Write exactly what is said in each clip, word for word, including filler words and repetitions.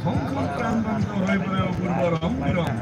Hong Kong pran bangsa rai bwrang purba ram biram.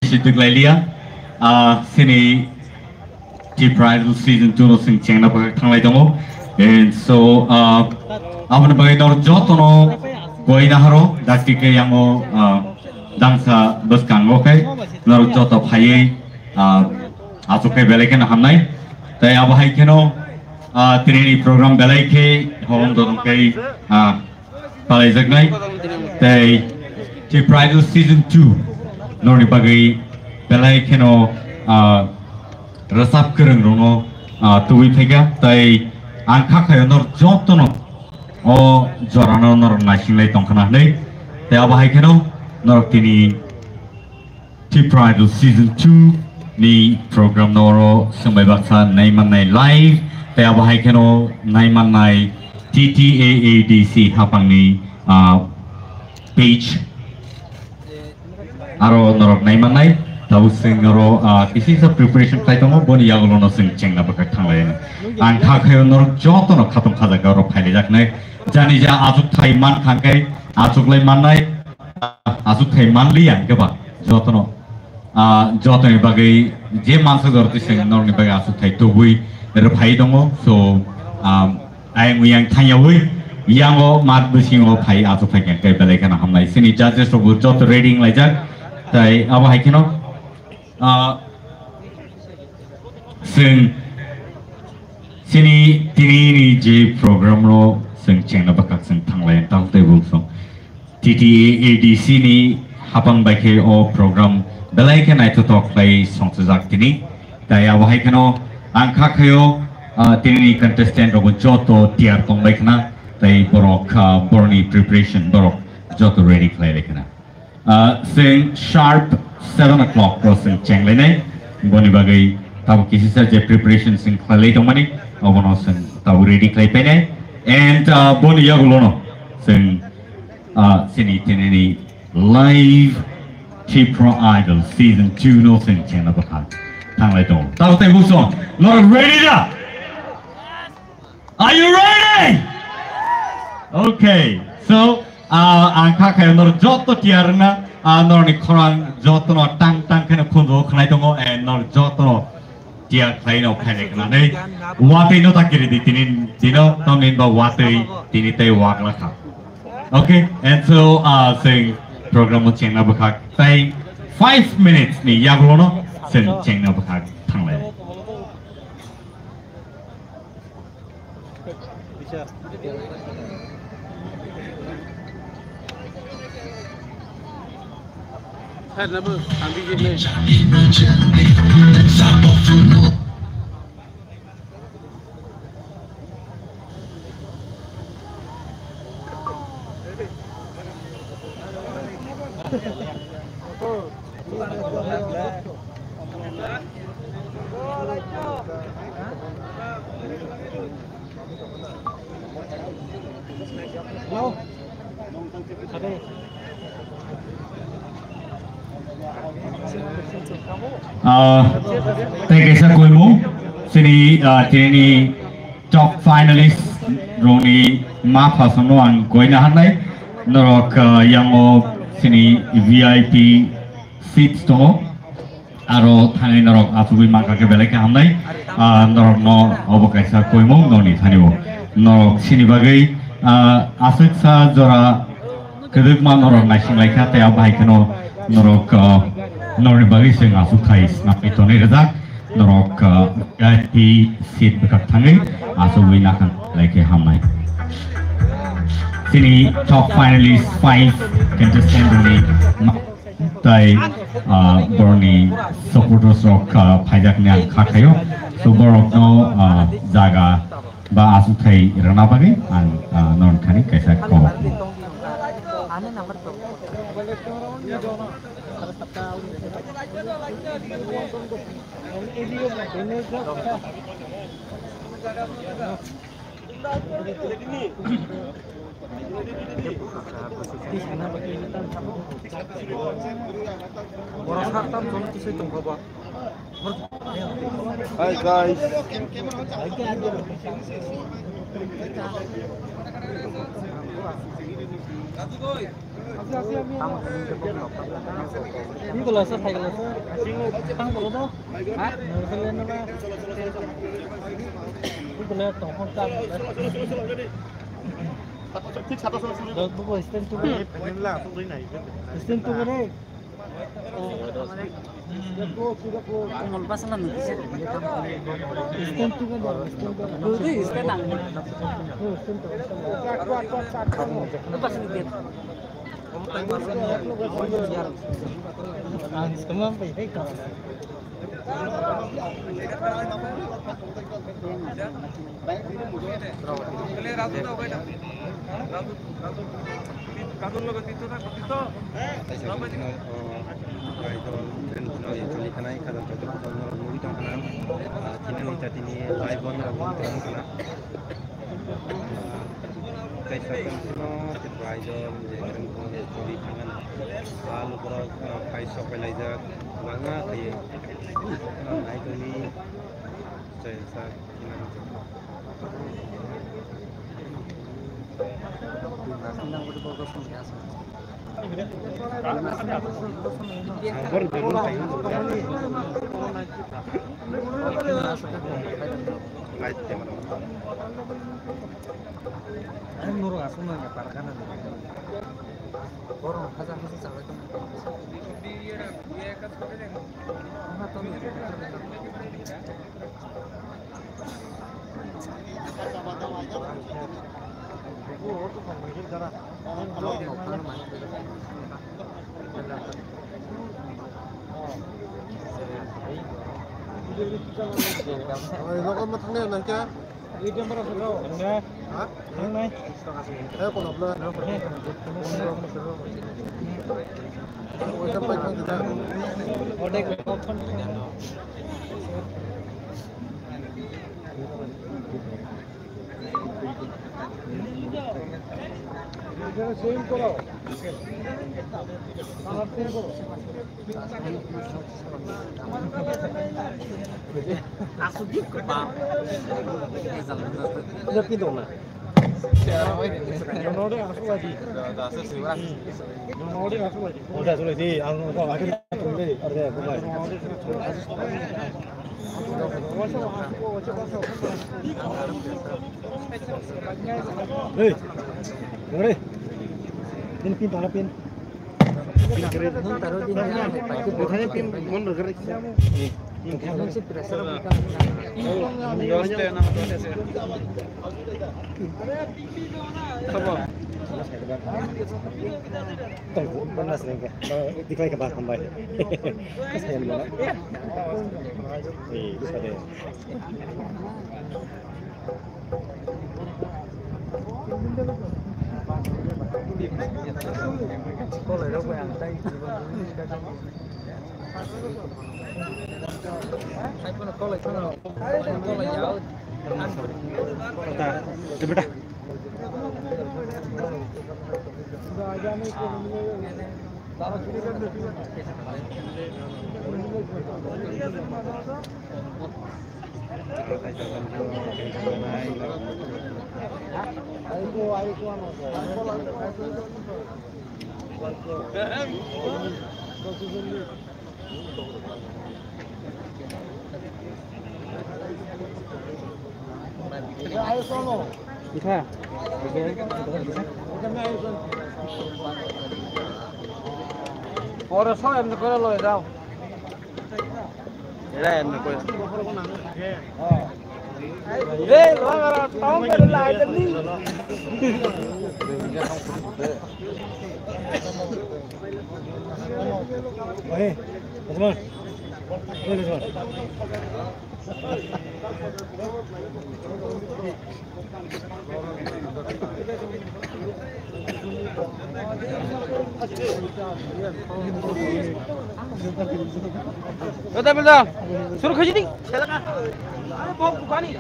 Sidik lailiya, ah, sini Tipra Idol season two no sing chengna bagwi thanglai tongo. And so, ah, aboni bagwi nor jotono koi naharo, dakti ke yango, ah, dangsa bwskango khe nor joto phaiwi, ah, aswk khe belai kheno hamnai. Tai abo hai kheno, ah, tini ni program belai khe hom dorong khe, ah, palaijaknai. Tei Tipra Idol season two norni bagwi belai kheno, ah, rwchap kwrwng rokno, ah, tubui phaikha. Tei ang kha khayo nor jotono o jorano norok naisinglai tongkhana hwnwi. Tei abo hai kheno norok tini Tipra Idol season two ni program no oro swngbai baksa nai mannai live, tei abo hai kheno nai mannai T T A A D C hapangni, ah, page aro norok nai mannai. Tabuk swng oro, ah, kisi sa preparation khlai tongo, boni yagulo no swng chengna bagwi thanglai. Ang kha khayo norok jotono khatung khajakhe oro phailaijak nai. Jani ja achukthai man kha khe achuklai mannai. Aswk thai manliya hwnkhe ba jotono, ah, jotoni bagwi je mansa jora twi seng norokni bagwi aswk thai tubui rwphai tongo. So, um, ayang uyang thangyawi yango mat bisingo phai aswk thai khe belai kheno hamnai. Sini judges rokbo joto ready wnglaijak. Tai abo hai kheno, ah, Chwng chini tinini je program no chwng chengna bwkhak chwng thanglai tang tei bung song. T T A A D C ni hapang bai khe o program belai khe naithothok khlai songchajak tini. Tai abo hai kheno ang kha khayo, ah, tinini contestant rok joto tiyar tong bai khna tai borok, ah, boroni preparation borok joto ready khlai lai khna. Ah, chwng sharp seven o'clock o chwng chenglainai. Boni bagwi tabuk kisisa je preparation chwng khlailai tongmani, obono chwng tabuk ready khlai painai. And, ah, boni yagulono chwng, ah, chini tinini live Tipra Idol season two no chwng chengna bwkha thanglai tongo. Tabuk tei buso, norok ready da? Are you ready? Okay. So, ah, ang kha khe nor joto tiyar wngna, ah, norni khorang jotono tang tang kheno khunju khnai tongo, and nor jotono tiyar khlaino khainai khnanai. Watwi no ta kiri di tini dino, tongni ba watwi tini tei wak lakha. Okay, and so, ah, chwng program o chengna bwkhak tai five minutes ni yagulono chwng chengna bwkhak thanglai. Ah, tei kaisa koimung, chini, ah, chini top finalist rokni ma phasaino ang koina hanai. Norok, ah, yango chini V I P seats tongo. Aro thangwi norok achugwi mankha khe belai khe hamnai. Ah, norokno obo kaisa koimung noni thani o. Norok chini bagwi, ah, aswksa jora kwdwkma norok naising laikha tei abo hai kheno norok, ah, norokni bagwi chwng aswk khai swnamwi tonwi rwjak. Norok, ah, V I P seat bwkhak thangwi achugwi nakhang lai khe hamnai. Chini top finalist five contestant rokni ma-, Tai, ah, borokni supporters rok, ah, phaijakni ang kha khaio. So, borokno, ah, jaga ba achukthai rwna bagwi ang, ah, norok thani kaisa kok. Hi guys. Chalo, sir, cycle, sir. Tang kolo do. Ha? Chalo, chalo, chalo. Chalo, chalo, chalo. Thik sato solo solo. Dog buko stand to. Stand to re. Komol basa na nukisa. Stand to re. Stand to. Stand to. Stand to. Basa nukisa. Tei sakha sino Tripura raijak je chwng tongmani choli thangani. Ah, lukurok, ah, phai sok pai laijak, kwbangma khe, ah, nai tongwi chai sak hinani. Norok aswk no parkana. Borok hajar hajar chalai tong. Logo ma thangna nang kya? Ha? Eh, kono bla. Hey, dengar deh. Pin, pin, tala pin. Pin kere. Pin kere. Pin, pin, mon bergerak. Tunggu, panas nih, Kak. Diklai ke bahas tambai. Kasihan banget. Nih, bisa deh. Pore so em kore loi dao. Era em kore. Hey, lo agar tong kore lai jani. Hey, Osman. Hey, Osman. Betul, betul. Suruh kerja ni. Are, bok bukan ni.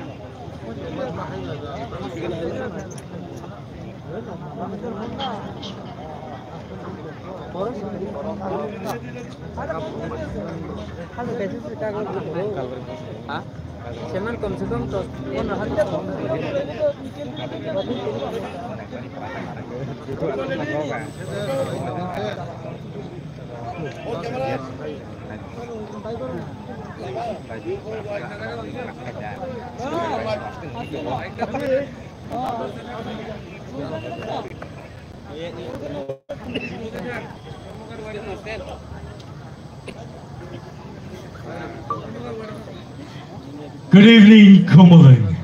Seman kom se kom dos, pondro hajar. Good evening, Khumulwng.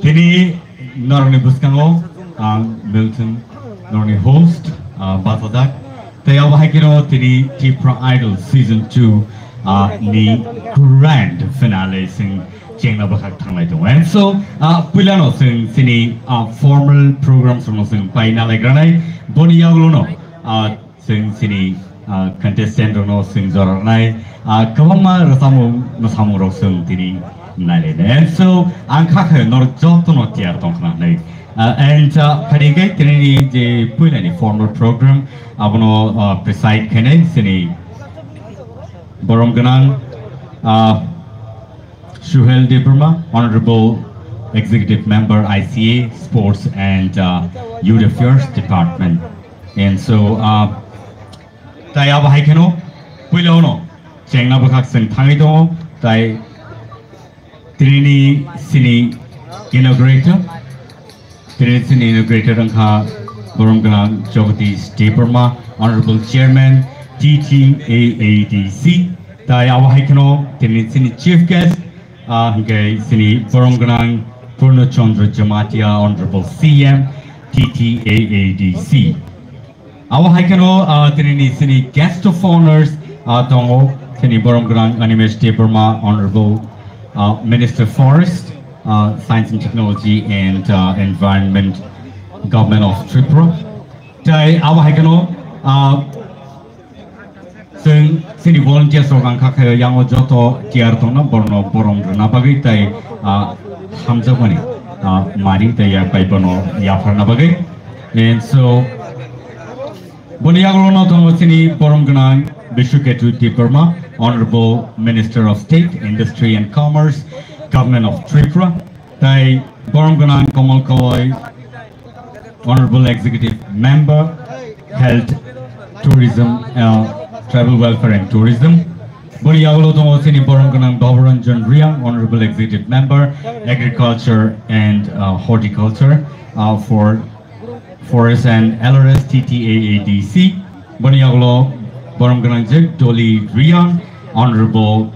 Tini norokni bwskango ang Milton, norokni host, ah, bachadak. Tei abo hai kheno tini Tipra Idol Season two, ah, ni grand finale chwng chengna bwkhak thanglai tongo. And so, ah, puilano chwng chini, ah, formal programs rokno chwng paina laigranai. Boni yagulono, ah, chwng chini, ah, contestant rokno chwng jorarnai, ah, kwbangma rwchapmung mwsamung rok chwng tini nailainai. And so, ang kha khe norok jotono tiyar tongkhna hinwi. Ah, and, ah, phaidi khe tinini je puilani formal program, abono, ah, preside khainai chini borom gwnang, ah, Suhel Debbarma, Honorable Executive Member, I C A, Sports and, uh, Youth Affairs Department. And so, uh, tai abo hai kheno puila ono chengna bwkhak chwng thangwi tongo, tai tinini chini inaugurator, Tini chini inaugurator wngkha borom gwnang Jagadish Debbarma, Honorable Chairman, T T A A D C. Tai abo hai kheno tini chini chief guest, ah, hingke chini borom gwnang Purno Chandra Jamatia, Honorable C M, T T A A D C. Abo hai kheno, ah, tini ni chini guest of honors, ah, tongo, chini borom gwnang Animesh Debbarma, Honorable, ah, Minister Forest, ah, Science and Technology and, ah, Environment, Government of Tripura. Tai abo hai kheno, ah, chwng chini volunteers rok ang kha khe yango joto tiyar tongna borno borom rwna bagwi tai, ah, hamjakmani, ah, mari tai ya pai bono yapharna bagwi. And so, Boni yagulo no tongo chini borom gwnang Bishuketu Debbarma, Honorable Minister of State, Industry and Commerce, Government of Tripura, tai borom gwnang Komal Kawai, Honorable Executive Member, Health, Tourism, uh, Tribal Welfare and Tourism. Boni yagulo tongo chini borom gwnang Baburanjan Reang, Honorable Executive Member, Agriculture and, uh, Horticulture, uh, for Forest and L R S T T A A D C. Boni yagulo borom gwnang je Dolly Reang, Honorable,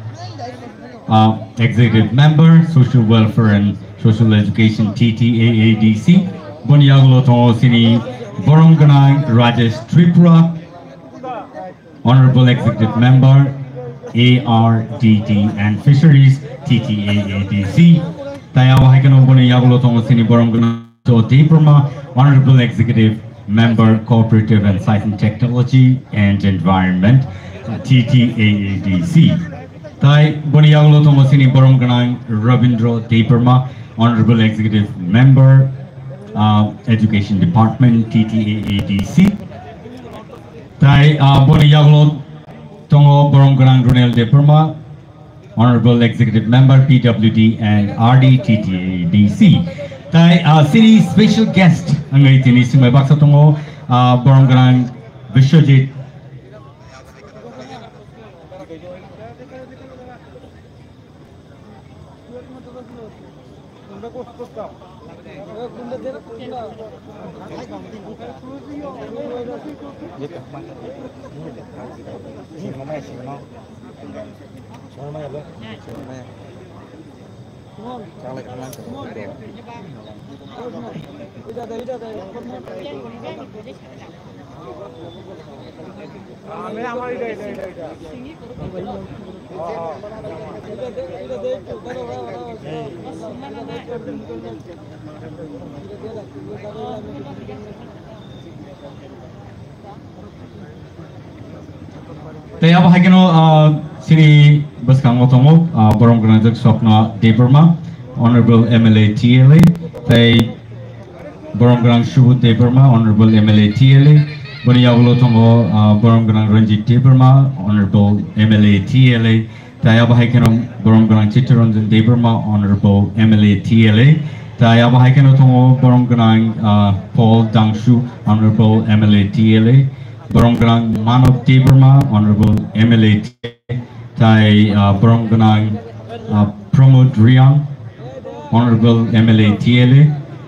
uh, Executive Member, Social Welfare and Social Education T T A A D C. Boni yagulo tongo chini borom gwnang Rajesh Tripura, Honorable Executive Member, A R D D and Fisheries, T T A A D C. Tai abo hai kheno boni yagulo tongo chini borom gwnang Debbarma, Honorable Executive Member, Cooperative and Science and Technology and Environment, uh, T T A A D C. Tai boni yagulo tongo chini borom gwnang Rabindra Debbarma, Honorable Executive Member, uh, Education Department, T T A A D C. Tai, ah, boni yagulo tongo borom gwnang Runel Debbarma, Honorable Executive Member, P W D and R D T T A D C. Tai, ah, chini special guest wngwi tini swngbai baksa tongo, ah, borom gwnang Biswajit. Tei abo hai kheno, ah, chini bwskango tongo, ah, borom gwnangjak Swapna Debbarma, Honorable M L A T L A, tei borom gwnang Subodh Debbarma, Honorable M L A T L A, boni yagulo tongo, ah, borom gwnang Ranjit Debbarma, Honorable M L A T L A, tei abo hai kheno borom gwnang Chittaranjan Debbarma, Honorable M L A T L A, tei abo hai kheno tongo borom gwnang, ah, Paul Dangshu, Honorable M L A T L A, borom gwnang Manav Debbarma, Honorable M L A T L A, Tai, ah, borom gwnang, ah, Pramod Riang, Honorable M L A T L A,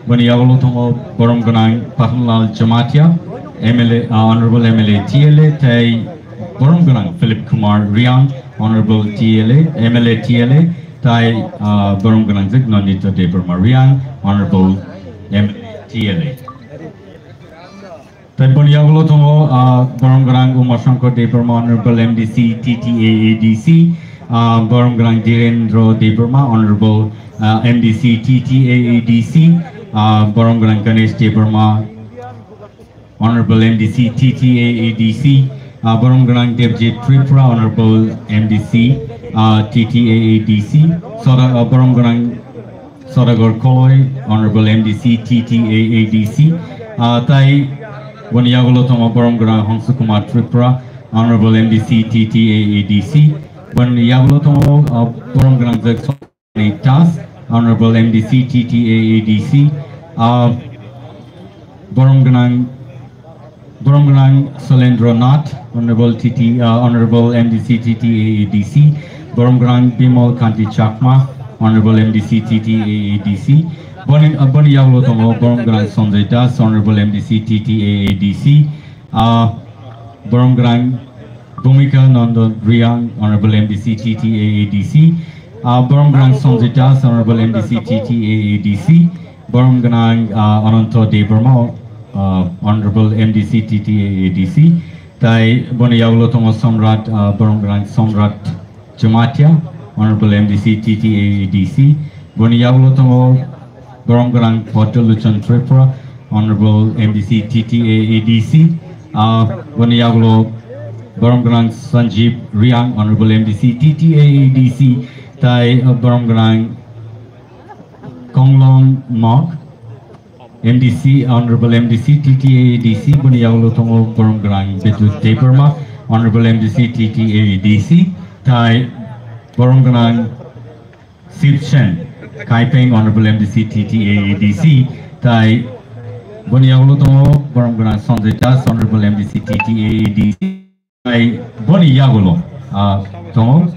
boni yagulo tongo borom gwnang Pathanlal Jamatia, M L A, ah, Honorable M L A T L A, tai borom gwnang Philip Kumar Riang, Honorable T L A, M L A T L A, tai, ah, borom gwnang jek Nandita Debbarma Riang, Honorable M L A T L A. Tai boni yagulo tongo, ah, borom gwnang Uma Shankar Debbarma, Honorable M D C T T A A D C, ah, borom gwnang Dhirendra Debbarma, Honorable, ah, M D C T T A A D C, ah, borom gwnang Ganesh Debbarma, Honorable M D C T T A A D C, ah, borom gwnang Debjit Tripura, Honorable M D C, ah, T T A A D C, Soda, ah, borom gwnang Sodagar Koloi, Honorable M D C T T A A D C, ah, tai boni yagulo tongo borom gwnang Hongsu Kumar Tripura, Honorable M D C T T A A D C, boni yagulo tongo, ah, borom gwnang Jackson Das, Honorable M D C T T A A D C, ah, borom gwnang Borom gwnang Salendra Nath, Honorable T T, uh, Honorable M D C T T A A D C. Borom gwnang Bimal Kanti Chakma, Honorable M D C T T A A D C. Boni, uh, boni yagulo tongo borom gwnang Sanjay Das, Honorable M D C T T A A D C. Uh, borom gwnang Bhumika Nandan Riang, Honorable M D C T T A A D C. Uh, borom gwnang Sanjay Das, Honorable M D C T T A A D C. Borom gwnang, ah, Ananto Debbarma, ah, Honorable M D C T T A A D C, tai boni yagulo tongo Somrat, ah, borom gwnang Somrat Jamatia, Honorable M D C T T A A D C, boni yagulo tongo borom gwnang Bhadra Luchon Tripura, Honorable M D C T T A A D C, ah, boni yagulo borom gwnang Sanjeev Riang, Honorable M D C T T A A D C, tai, ah, borom gwnang Konglong Mok, M D C, Honorable M D C T T A A D C, boni yagulo tongo borom gwnang Bidyut Debbarma, Honorable M D C T T A A D C, tai borom gwnang Sip Sen Kaipeng, Honorable M D C T T A A D C, tai boni yagulo tongo borom gwnang Sanjay Das, Honorable M D C T T A A D C. Tai boni yagulo, ah, tongo